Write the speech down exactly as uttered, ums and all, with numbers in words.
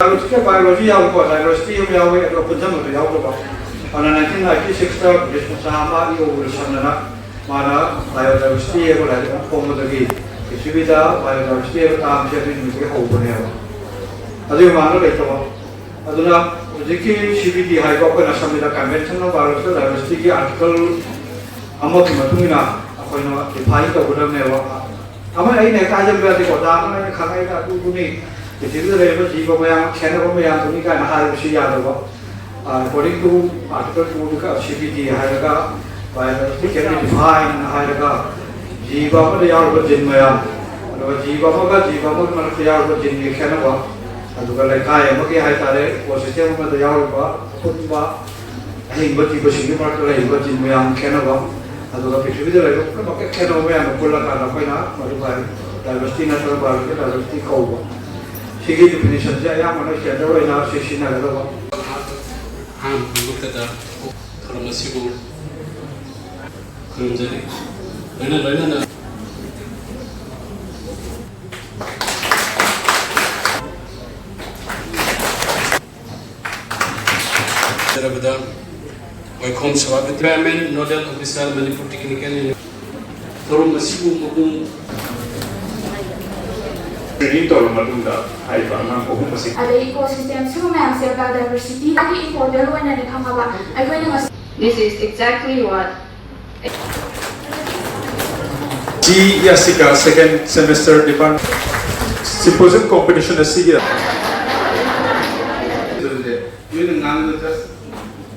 Biology, biology ꯌꯥꯎꯏꯀꯣ, diversity ꯑꯃ ꯌꯥꯎꯏ, ꯑꯗꯨꯒ ꯄꯨꯟꯁꯤꯟꯕꯗꯣ ꯌꯥꯎꯗꯕ꯫ ꯑꯗꯨꯅ nineteen ninety six ꯇ British ꯃꯆꯥ ꯑꯃ E O Wilson ꯑꯅ ꯃꯥꯅ biodiversity ꯍꯥꯏꯕ ꯂꯥꯏꯔꯤꯛ ꯑꯃ ꯐꯣꯡꯕꯗꯒꯤ ꯄ꯭ꯔꯤꯊꯤꯕꯤꯗ biodiversity ꯍꯥꯏꯕ ꯇꯥꯝꯁꯦ ꯑꯗꯨꯒꯤ ꯅꯨꯃꯤꯠꯇꯒꯤ ꯍꯧꯕꯅꯦꯕ꯫ ꯑꯗꯨꯒꯤ ꯃꯃꯥꯡꯗ ꯂꯩꯇꯕ꯫ ꯑꯗꯨꯅ ꯍꯧꯖꯤꯛꯀꯤ C B D ꯍꯥꯏꯕ ꯑꯩꯈꯣꯏꯅ ꯁꯝꯅ Convention on Biological Diversity ꯒꯤ article ꯑꯃꯒꯤ ꯃꯇꯨꯡ ꯏꯟꯅ ꯑꯩꯈꯣꯏꯅ define ꯇꯧꯒꯗꯕꯅꯦꯕ꯫ ꯑꯃ ꯑꯩꯅ ꯍꯦꯛꯇ ꯍꯥꯏꯖꯟꯕ ꯌꯥꯗꯦꯀꯣ, ꯑꯣꯖꯥ ꯑꯃꯅ ꯑꯩꯅ ꯈꯪꯉꯛꯏꯅ ꯑꯗꯨꯗꯨꯅꯤ, ꯄ꯭ꯔꯤꯊꯤꯕꯤꯗ ꯂꯩꯔꯤꯕ ꯖꯤꯕ ꯃꯌꯥꯝ, ꯈꯦꯠꯅꯕ ꯃꯌꯥꯝꯗꯨꯅꯤ ꯀꯥꯏꯅ ꯍꯥꯏꯕꯁꯤ ꯌꯥꯗꯕ꯫ ꯑ, according to article two the C B D ꯍꯥꯏꯔꯒ, biodiversity can be defined ꯍꯥꯏꯔꯒ, ꯖꯤꯕ ꯑꯃꯗ ꯌꯥꯎꯔꯤꯕ gene ꯃꯌꯥꯝ, ꯑꯗꯨꯒ ꯖꯤꯕ ꯑꯃꯒ ꯖꯤꯕ ꯑꯃꯒꯤ ꯃꯔꯛꯇ ꯌꯥꯎꯔꯤꯕ gene ꯒꯤ ꯈꯦꯠꯅꯕ, ꯑꯗꯨꯒ ꯂꯩꯀꯥꯏ ꯑꯃꯒꯤ ꯍꯥꯏꯇꯥꯔꯦ, ecosystem ꯑꯃꯗ ꯌꯥꯎꯔꯤꯕ ꯑꯄꯨꯟꯕ ꯑꯍꯤꯡꯕ ꯖꯤꯕꯁꯤꯡꯒꯤ ꯃꯔꯛꯇ ꯂꯩꯔꯤꯕ gene ꯃꯌꯥꯝ ꯈꯦꯠꯅꯕ, ꯑꯗꯨꯒ ꯄ꯭ꯔꯤꯊꯤꯕꯤꯗ ꯂꯩꯔꯤꯕ ꯄꯨꯝꯅꯃꯛꯀꯤ ꯈꯦꯠꯅꯕ ꯃꯌꯥꯝꯗꯣ ꯄꯨꯜꯂꯀꯥꯟꯗ ꯑꯩꯈꯣꯏꯅ ꯃꯗꯨ biodiversity ꯅꯠꯇ꯭ꯔꯒ biological diversity ꯀꯧꯕ꯫ ꯁꯤꯒꯤ definition ꯁꯦ ꯑꯌꯥꯝꯕꯅ standard ꯑꯣꯏꯅ ꯁꯤ ꯁꯤꯖꯤꯟꯅꯒꯗꯕ꯫ ꯑꯍꯥꯟꯕ ꯍꯧꯔꯛꯄꯗ ꯊꯧꯔꯝ ꯑꯁꯤꯕꯨ ꯈꯨꯔꯨꯝꯖꯔꯤ꯫ ꯂꯣꯏꯅ ꯂꯣꯏꯅꯅ ꯖꯔꯕꯗ ꯋꯥꯏꯈꯣꯝ ꯁꯚꯥꯄꯇꯤ, Environment Nodal Officer, Manipur Technical University꯫ ꯊꯧꯔꯝ ꯑꯁꯤꯕꯨ ꯃꯄꯨꯡ training ꯇꯧꯔꯕ ꯃꯇꯨꯡꯗ ꯍꯥꯏꯔꯤꯕ ꯑꯉꯥꯡ ꯑꯍꯨꯝ ꯑꯁꯤ ꯑꯗꯩ ecosystem ꯁꯤꯒꯨꯝꯕ ꯃꯌꯥꯝꯁꯦ biodiversity ꯒꯤ important ꯑꯣꯏꯅꯗꯤ ꯈꯪꯉꯕ꯫ ꯑꯩꯈꯣꯏꯅ ꯉꯁꯤ This is exactly what G Yasika, second semester department, symposium competition ꯑꯁꯤꯒꯤ ꯅꯣꯏꯅ ꯉꯥꯡꯕꯗ